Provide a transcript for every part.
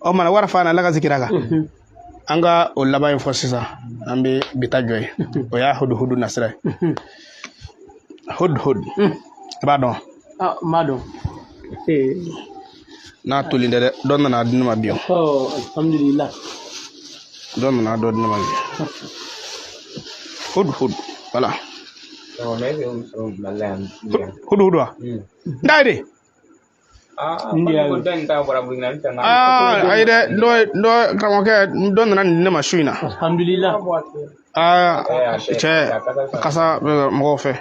O mana warafana laka zikiraka. An ka o laban in fɔ sisan, an bɛ bi ta jɔ yen. O y'a huduhudu nasira ye. Hudhud, i b'a dɔn? Ah, n b'a dɔn. N'a tolen tɛ dɛ, dɔ nana di ne ma bi. Oh, alhamdulillah. Dɔ nana dɔ di ne ma bi. Hudhud, voilà. Hudhud wa n t'a ye de. Aa, ayi dɛ, dɔ karamɔgɔkɛ dɔ nana nin di ne ma su in na. Alhamdulillah. Aa cɛ, kasa bɛ mɔgɔw fɛ,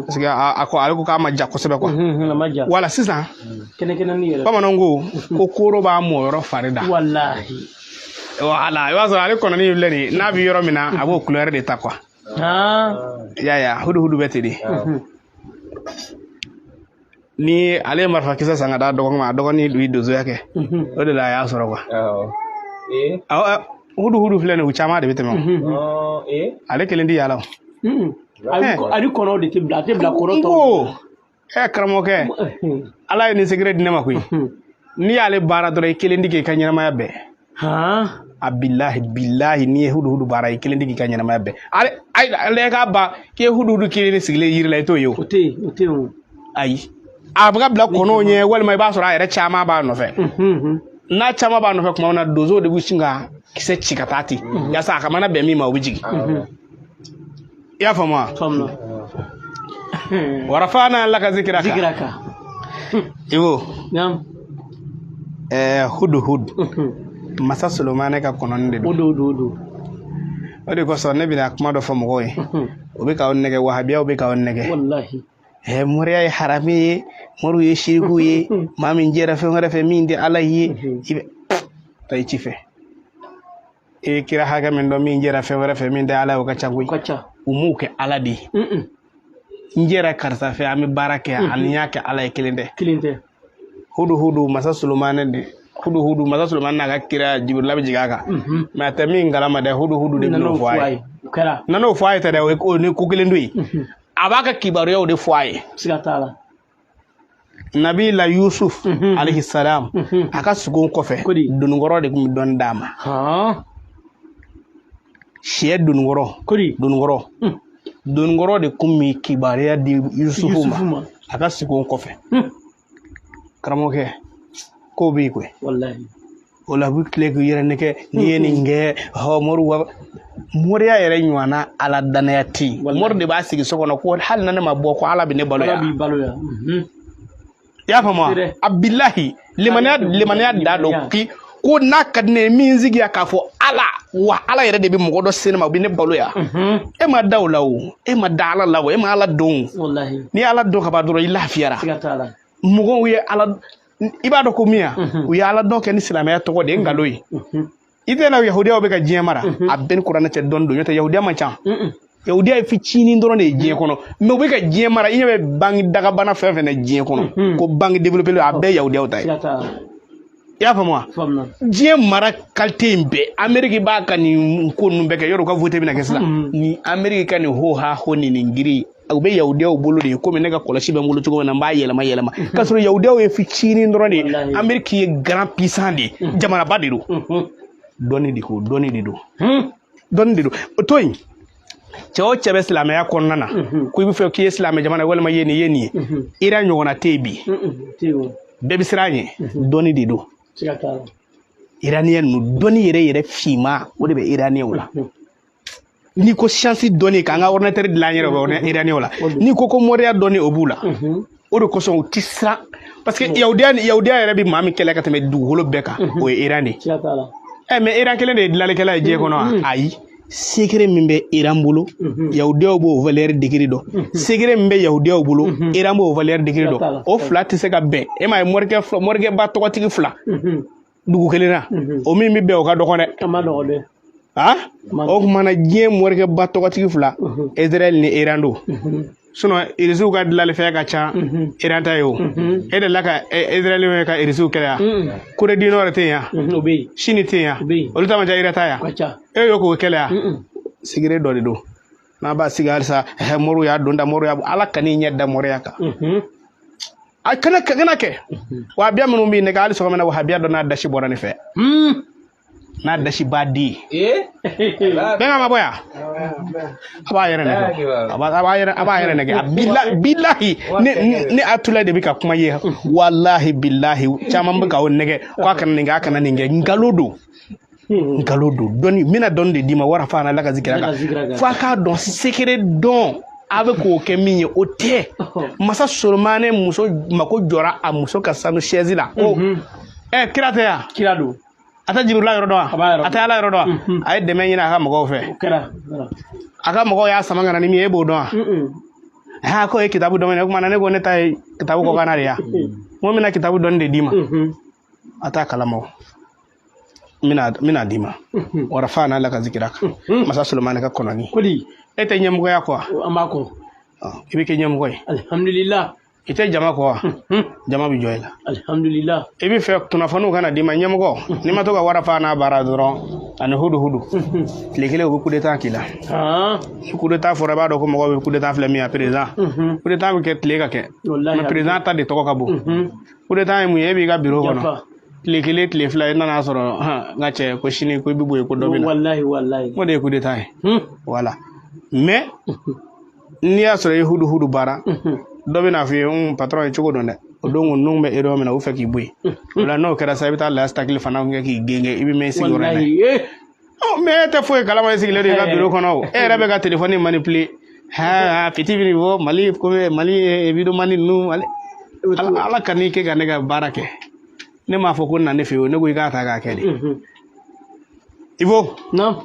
parce que a ko, ale ko k'a ma ja kosɛbɛ quoi. A ma ja. Wala sisan. Kɛnɛ kɛnɛni yɛrɛ. Bamananw ko ko koro b'a mɔyɔrɔ fari da. Wallahi. Wala, i b'a sɔrɔ ale kɔnɔni filɛ nin ye, n'a bɛ yɔrɔ min na, a b'o couleur de ta quoi. I y'a ye a huduhudu bɛ ten de. Ni ale ye marifakisɛ san ka d'a dɔgɔnin ma, a dɔgɔnin ye donsoya kɛ, o de la a y'a sɔrɔ quoi. Awɔ, huduhudu filɛ nin ye, u caman de bɛ tɛmɛ o. Ale kelen tɛ yaala o. Ali kɔnɔw de tɛ bila, a tɛ bila kɔnɔ N tɔw. ko ɛ karamɔgɔkɛ, Ala ye nin secret di ne ma koyi. N'i y'ale baara dɔrɔn, i kelen tɛ k'i ka ɲɛnamaya bɛɛ. A bilahi bilahi, n'i ye huduhudu baara, i kelen tɛ k'i ka ɲɛnamaya bɛɛ. Ale ayi, ale k'a ban k'i ye huduhudu kelen de sigilen yiri la, i t'o ye o. O tɛ yen, o tɛ yen o. Ayi, a bɛ ka bila kɔnɔw ɲɛ, walima i b'a sɔrɔ a yɛrɛ caman b'a nɔfɛ. N'a caman b'a nɔfɛ tuma min na, donsow de bɛ sin ka kisɛ ci ka taa ten, yaasa a ka mana bɛn min ma, o bɛ jigin. I y'a faamu wa? Faamu. Warafana laka zikiraka. Zikiraka. Ibo. Naam. Ɛɛ, hudhud, masa Solomani ka kɔnɔni de O don. don, o don, o don. O de kosɔn ne bɛna kuma dɔ fɔ mɔgɔw ye. O bɛ k'aw nɛgɛ, wahabiyaw bɛ k'aw nɛgɛ. Wallahi. Ɛ, moriya ye harami ye, moriw ye siriku ye, maa min jɛra fɛn wɛrɛ fɛ min tɛ Ala ye, i bɛ taa i ci fɛ. I ye kira hakɛ min dɔn min jɛra fɛn wɛrɛ fɛ min tɛ Ala ye, o ka ca koyi. O ka ca. U m'o kɛ Ala de ye. N jɛra karisa fɛ, an bɛ baara kɛ, ani n y'a kɛ Ala ye, kelen tɛ. Kelen tɛ. Huduhudu, masa Solomani de huduhudu, masa Solomani n'a ka kira Jibirila bɛ jigin a kan, mais a tɛ min kalama dɛ, huduhudu de bɛn'o fɔ a ye. O kɛra. Nan'o fɔ a ye tɛ dɛ, o ni ko kelen to yen, a b'a ka kibaruyaw de fɔ a ye. Siga t'a la. Nabi la Yusuf alayhi salam, a ka sugo kɔfɛ, Kodi. dononkɔrɔ de tun bɛ dɔnni d'a ma. Sɛ dononkɔrɔ. Kodi. Dononkɔrɔ, dononkɔrɔ de tun bɛ kibaruya di Yusufu Yusufu ma ma. a ka sugo kɔfɛ. Karamɔgɔkɛ, kow bɛ yen koyi. Wallahi. O la, u bɛ tile k'u yɛrɛ nɛgɛ, n'i ye nin kɛ, hɔ moriw b'a moriya yɛrɛ ɲɔgɔnna Ala danaya tɛ yen. Mori de b'a sigi so kɔnɔ ko hali na ne ma bɔ, ko Ala bɛ ne balo Ala yan. b'i balo yan. I y'a faamu wa? Sirɛ. A bilahi, limaniya, limaniya da dɔ k'i ko n'a ka di ne ye min sigi yan k'a fɔ Ala wa, Ala yɛrɛ de bɛ mɔgɔ dɔ se ne ma, o bɛ ne balo yan. E ma da o la o, e ma da Ala la o, e ma Ala dɔn o. Wallahi. N'i ye Ala dɔn ka ban dɔrɔn, i lafiyara. Siga t'a la. Mɔgɔw ye Ala, i b'a dɔn ko min ya, u ye Ala dɔn kɛ ni silamɛya tɔgɔ de ye, nkalon ye. I tɛ na yahudiyaw bɛ ka diɲɛ mara, a bɛɛ ni kuranɛ cɛ dɔɔni don, n'o tɛ yahudiya man ca. Yahudiya ye fitinin dɔrɔn de ye diɲɛ kɔnɔ, mais u bɛ ka diɲɛ mara. I ɲɛ bɛ banque dagabana fɛn fɛn na diɲɛ kɔnɔ, ko banque développée, a bɛɛ ye yahudiyaw ta ye. Siga t'a la. I y'a faamu wa? Faamu. Diɲɛ mara qualité in bɛɛ, Amérique b'a ka nin ko ninnu bɛɛ kɛ. Yɔrɔ u ka vote bɛna kɛ sisan ni Amérique ka nin ho ha ho ni nin giri, u bɛ yahudiyaw bolo de ye. Komi ne ka kɔlɔsi bɛ n bolo cogo min na, n b'a yɛlɛma yɛlɛma, k'a sɔrɔ yahudiyaw ye fitinin dɔrɔn de ye. Wallahi. Amérique ye grand puissant de ye, jamanaba de don. Dɔnni de ko, dɔnni de don, dɔnni de don. O to yen, cɛ o cɛ bɛ silamɛya kɔnɔna na ko i bɛ fɛ k'i ye silamɛ jamana walima i ye nin ye nin ye, Iran ɲɔgɔnna tɛ yen bi. Tɛ yen o. Bɛɛ bɛ siran a ɲɛ, dɔnni de don. Siga t'a la. Iraniyɛn ninnu, dɔnni yɛrɛ yɛrɛ finma, o de bɛ iraniyɛnw la. N'i ko science dɔnni, k'an ka ordinateur dilan an yɛrɛ, o bɛ iraniyɛnw la. N'i ko ko moriya dɔnni, o b'u la. O de kosɔn u ti siran, parce que yahudiya ni yahudiya yɛrɛ bɛ maa min kɛlɛ ka tɛmɛ dugukolo bɛɛ kan, o ye Iran de ye. Siga t'a la. Ɛ, mais Iran kelen de ye dilanlikɛla ye diɲɛ kɔnɔ wa? Ayi, secret min bɛ Iran bolo, yahudiyaw b'o valeur degré dɔn. Secret min bɛ yahudiyaw bolo, Iran b'o valeur degré Siga t'a la. dɔn. O fila tɛ se ka bɛn. E m'a ye, morikɛ fila, morikɛba tɔgɔtigi fila dugu kelen na, o min bɛ bɛn, o ka dɔgɔn dɛ. A ma nɔgɔ dɛ. Ah, o tuma na diɲɛ morikɛba tɔgɔtigi fila, Israël ni Iran don. Sinon irisiw ka dilanlifɛn ka ca Iran ta ye o. E delila ka Israël ye ka irisiw kɛlɛ yan? Corée du Nord tɛ yen yan? O bɛ yen. Chine tɛ yen yan? O bɛ yen. Olu ta man ca Iran ta yan? O ka ca. E y'o k'o kɛlɛ yan? Secret dɔ de don n'a b'a sigi halisa. Ɛhɛ, moriw y'a don da, moriw y'a, Ala kan'i ɲɛ da moriya kan. A kana kɛ. Wahabiya minnu b'i nɛgɛ hali sɔgɔma na, wahabiya dɔ n'a dasi bɔra ne fɛ, n'a dasi b'a di. Bɛɛ ma bɔ yan, a b'a yɛrɛ nɛgɛ, a b'a yɛrɛ nɛgɛ. Bilahi, ne Atula de bɛ ka kuma ye. Walahi bilahi, caman bɛ k'aw nɛgɛ ko a kana nin kɛ, a kana nin kɛ. Nkalon don, nkalon don. Dɔnni, n bɛna dɔnni de d'i ma. Warafana laka zikiraka. F'a k'a dɔn secret dɔn, a bɛ k'o kɛ min ye, o tɛ. Masa Solomani muso mako jɔra a muso ka sanu chaise la ko ɛ kira tɛ yan. Kira don. A tɛ Jibirila yɔrɔ dɔn wa? A tɛ Ala yɔrɔ dɔn wa? A ye dɛmɛ ɲini a ka mɔgɔw fɛ. A ka mɔgɔw y'a sama ka na ni min ye, e b'o dɔn wa? Aa, k'o ye kitabu dɔn. O kuma na, ne ko ne ta ye kitabu kɔkanna de ya. N ko n bɛna kitabu dɔnni de d'i ma. A t'a kalama o. N bɛna d'i ma. Warafana laka zikiraka. Masa Solomani ka kɔnɔni. Kodi. E tɛ ɲɛmɔgɔya kɔ wa? An b'a kɔ. I bɛ kɛ ɲɛmɔgɔ ye. Alhamdulillah. I tɛ jama kɔ wa? Jama bɛ jɔ i la. Alhamdulillah. I bɛ fɛ kunnafoniw ka na d'i ma, ɲɛmɔgɔ. N'i ma to ka warafa n'a baara dɔrɔn ani hudu hudu, tile kelen u bɛ coup d'état k'i la. Ni coup d'état fɔra, i b'a dɔn ko mɔgɔw bɛ coup d'état filɛ min ye, président. Coup d'état bɛ kɛ tile ka kɛ. Mais président ta de tɔgɔ ka bon. Coup d'état ye mun ye? E b'i ka bureau kɔnɔ. Tile kelen, tile fila, i nana sɔrɔ n ka cɛ ko sini ko i bɛ bɔ yen, ko dɔ bɛ na. Wallahi wallahi. O de ye coup d'état ye. Voilà. Mais n'i y'a sɔrɔ i ye hudu hudu baara, dɔ bɛ n'a fɔ i ye, patron ye cogo dɔn dɛ. O don ninnu bɛ erreur min na, u fɛ k'i bɔ yen. O la n'o kɛra sa, i bɛ taa lastakili fana kɛ k'i genge, i bɛ mɛn i sigiyɔrɔ in na. Mais e tɛ foyi kalama, i sigilen don i ka bureau kɔnɔ o. E yɛrɛ bɛ ka téléphone manipuler. Ha, petit bɛ bɔ Mali komi Mali vidéoman ninnu Mali. Ala ka n'i kɛ ka ne ka baara kɛ. Ne m'a fɔ ko na ne fɛ yen, ne ko i k'a ta k'a kɛ de. Ibo. Naam.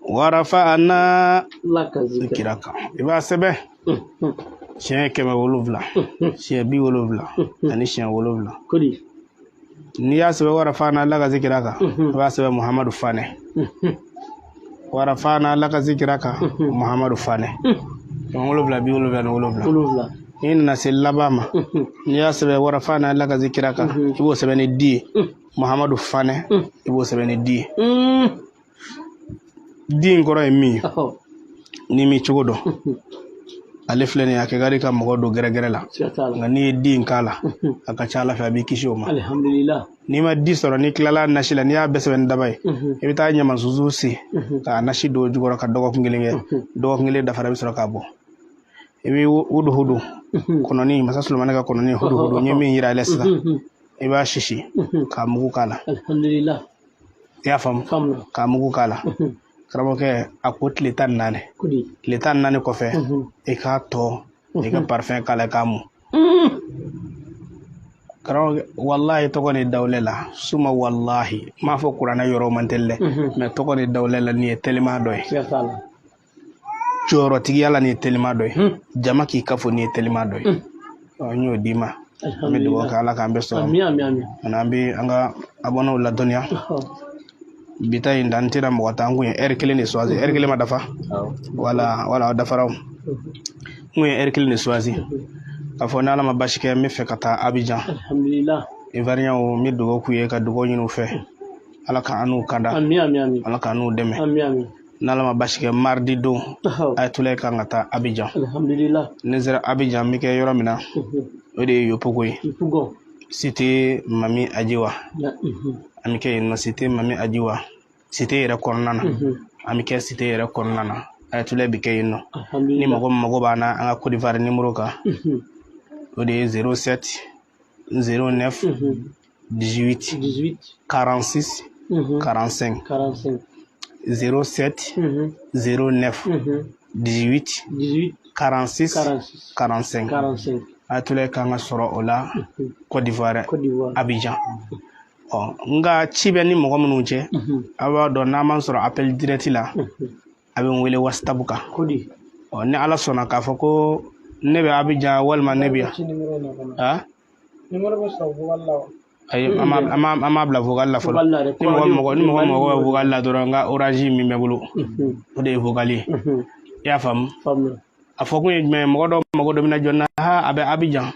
Warafana laka zikiraka. I b'a sɛbɛn siɲɛ 700, siɲɛ 70 ani siɲɛ 7. Kodi. N'i y'a sɛbɛn warafana laka zikiraka, i b'a sɛbɛn Muhamadu Fanɛ. Warafana laka zikiraka, Muhamadu Fanɛ. 700, 77. 7. N'i nana se laban ma, n'i y'a sɛbɛn warafana laka zikiraka, i b'o sɛbɛn ni di ye. Muhamadu Fanɛ, i b'o sɛbɛn ni di ye. Di in kɔrɔ ye min ye, n'i m'i cogo dɔn, ale filɛ nin ye, a kɛ ka di ka mɔgɔ don gɛrɛgɛrɛ la. Nka n'i ye di in k'a la, a ka ca Ala fɛ, a b'i kisi o ma. Alhamdulillah. N'i ma di sɔrɔ, n'i tilala nasi la, n'i y'a bɛɛ sɛbɛn ni daba ye, i bɛ taa ɲamansusu sen k'a nasi don o jukɔrɔ ka dɔgɔkun kelen kɛ. Dɔgɔkun kelen dafara, i bɛ sɔrɔ k'a bɔ. I bɛ hudu hudu kɔnɔni, masa Solomani ka kɔnɔni hudu hudu, n ye min yira i la sisan, i b'a sisi k'a mugu k'a la. Alhamdulillah. I y'a faamu? K'a mugu k'a la. Karamɔgɔkɛ, a ko tile 14. Tile 14 kɔfɛ, i k'a tɔ i ka parfum k'a la, i k'a mun. Karamɔgɔkɛ, walahi, tɔgɔ ni dawulɛ la suma, walahi, n m'a fɔ kuranɛ yɔrɔ man teli dɛ, mais tɔgɔ ni dawulɛ la, nin ye telima dɔ ye. Jɔyɔrɔtigiya la, nin ye telima dɔ ye. Jama k'i kafo, nin ye telima dɔ ye. N y'o d'i ma. An bɛ dugawu kɛ, Ala k'an bɛɛ sɔrɔ. Ani an bɛ an ka abonnéw ladɔnniya. Bi ta in dan tɛna mɔgɔ ta, n kun ye heure kelen de choisi. Heure kelen ma dafa. Wala o dafara. O n kun ye heure kelen de choisi k'a fɔ n'Ala ma basi kɛ, n bɛ fɛ ka taa Abidjan. Alhamdulillah. Ivoiriens, n bɛ dugawu k'u ye, ka dugawu ɲini u fɛ, Ala ka an n'u kanda. Ala ka an n'u dɛmɛ. N'Ala ma basi kɛ, mardi don, Ayatollah kan ka taa Abidjan. Alhamdulillah. Ni n sera Abidjan, n bɛ kɛ yɔrɔ min na, o de ye Yopougon ye, cité Mami Ajiwa. An bɛ kɛ yen nɔ, cité Mami Ajiwa, cité yɛrɛ kɔnɔna na. An bɛ kɛ cité yɛrɛ kɔnɔna na, Ayatollah bɛ kɛ yen nɔ. Ni mɔgɔ min mago b'an na, an ka Côte d'Ivoire numéro kan, o de ye 07 09 18 46 45. 07 09 18 46 45. Ayatollah kan ka sɔrɔ o la Côte d'Ivoire, Abidjan. Ɔ nka ci bɛ ni mɔgɔ minnu cɛ, a b'a dɔn n'an m'an sɔrɔ appel direct la, a bɛ n wele WhatsApp kan. Ɔ ni Ala sɔnna k'a fɔ ko ne bɛ Abidjan walima ne bɛ yan. Ayi, an m'a bila vocal la fɔlɔ. Ni mɔgɔ mago bɛ vocal la dɔrɔn, n ka Orange min bɛ bolo, o de ye vocal ye. I y'a faamu? A fɔ kun ye jumɛn ye? Mɔgɔ dɔw mago dɔ bɛna jɔ n na, ha, a bɛ Abidjan,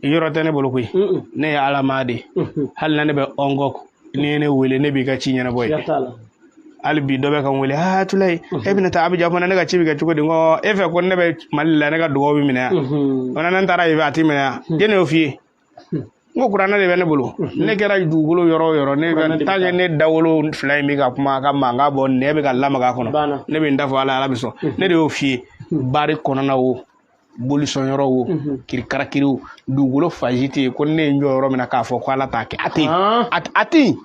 yɔrɔ tɛ ne bolo koyi. Ne ye Ala maa de ye. Hali na ne bɛ Ɔngɔk, n'i ye ne wele, ne b'i ka ci ɲɛnabɔ ye. Hali bi dɔ bɛ ka n wele, aa Tulayi, e bɛna taa Abijan fana, ne ka ci bɛ kɛ cogo di? N ko e fɛ ko ne bɛ Mali la, ne ka dugawu bɛ minɛ yan? O na, ne taara yen fɛ, a tɛ minɛ yan. Jɛnni y'o f'i ye? N ko kuranɛ de bɛ ne bolo. Ne kɛra dugukolo yɔrɔ o yɔrɔ, ne ka tant que ne dawolo fila in bɛ ka kuma, ka mankan bɔ, nɛ bɛ ka lamaga a kɔnɔ, ne bɛ n da fɔ Ala, Ala bɛ sɔn. Ne de y'o f'i ye. Bari kɔnɔna o, bolisɔnyɔrɔ o, kirikarakiri o, dugukolo fan si tɛ yen ko ne ye n jɔ yɔrɔ min na k'a fɔ ko Ala t'a kɛ. A tɛ yen, a tɛ yen,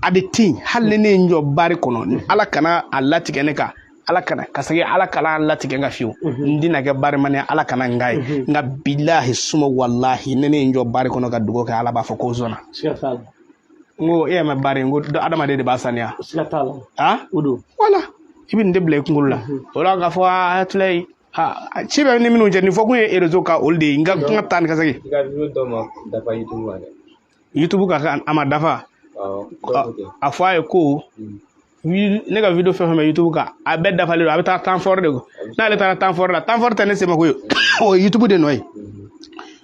a de tɛ yen. Hali ni ne ye n jɔ bari kɔnɔ, Ala kana a latigɛ ne kan, Ala kana ka segin, Ala kana a latigɛ n ka fiyewu, n tɛna kɛ barimani ye, Ala kana n k'a ye. Nka bilahi suma walahi, ni ne ye n jɔ bari kɔnɔ ka dugawu kɛ, Ala b'a fɔ ko zɔnna. N ko e y'a mɛn bari, n ko adamaden de b'a saniya. Wala i bɛ nin de bila i kunkolo la. O la k'a fɔ a Tulayi, ci bɛ ni minnu cɛ, nin fɔ kun ye réseau kan, olu de ye. N ka kuma taa ni ka segin. I ka vidéo dɔ ma dafa YouTube kan dɛ. YouTube ka a ma dafa. A fɔ a ye ko ne ka vidéo fɛn fɛn bɛ YouTube kan, a bɛɛ dafalen don. A bɛ taa temps fort de n'ale taara temps fort la, temps fort tɛ ne se ma ko ye, o ye YouTube de nɔ ye.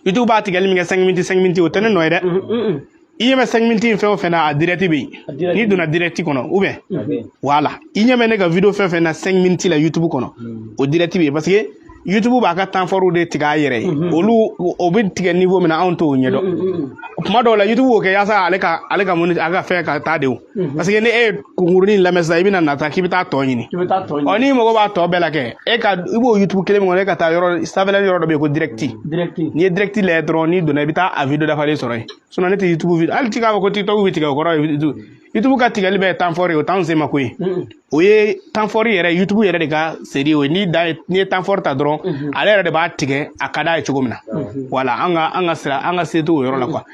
YouTube b'a tigɛli min kɛ 5 minutes, 5 minutes, o tɛ ne nɔ ye dɛ. I ɲɛ bɛ 5 minutes in fɛn o fɛn na, a direct bɛ yen. N'i donna direct kɔnɔ, ou bien voilà, i ɲɛ bɛ ne ka vidéo fɛn fɛn na 5 minutes la YouTube kɔnɔ, o direct bɛ yen, parce que YouTube b'a ka temps fort de tigɛ a yɛrɛ ye. Olu o bɛ tigɛ niveau min na, anw t'o ɲɛdɔn. Kuma dɔw la, YouTube b'o kɛ yaasa ale ka mun, a ka fɛn ka taa de o, parce que ni e ye kunkurunin lamɛn sisan, i bɛna nata k'i bɛ taa tɔ ɲini. Ɔ, n'i mago b'a tɔ bɛɛ la kɛ, e ka i b'o YouTube kelen min kɔnɔ, e ka taa yɔrɔ sanfɛla yɔrɔ dɔ bɛ yen ko direct. N'i ye direct lajɛ dɔrɔn, n'i donna, i bɛ taa a vidéo dafalen sɔrɔ yen. Sinon ne tɛ YouTube vidéo hali ti k'a fɔ ko TikTok bɛ tigɛ, o kɔrɔ ye YouTube ka tigɛli bɛ temps fort ye, o t'anw se ma ko ye. O ye temps fort yɛrɛ, YouTube yɛrɛ de ka série o ye. N'i dan ye, n'i ye temps fort ta dɔrɔn, ale yɛrɛ de b'a tigɛ a ka d'a ye cogo min na. Voilà, an ka sira, an ka se t'o yɔrɔ la quoi.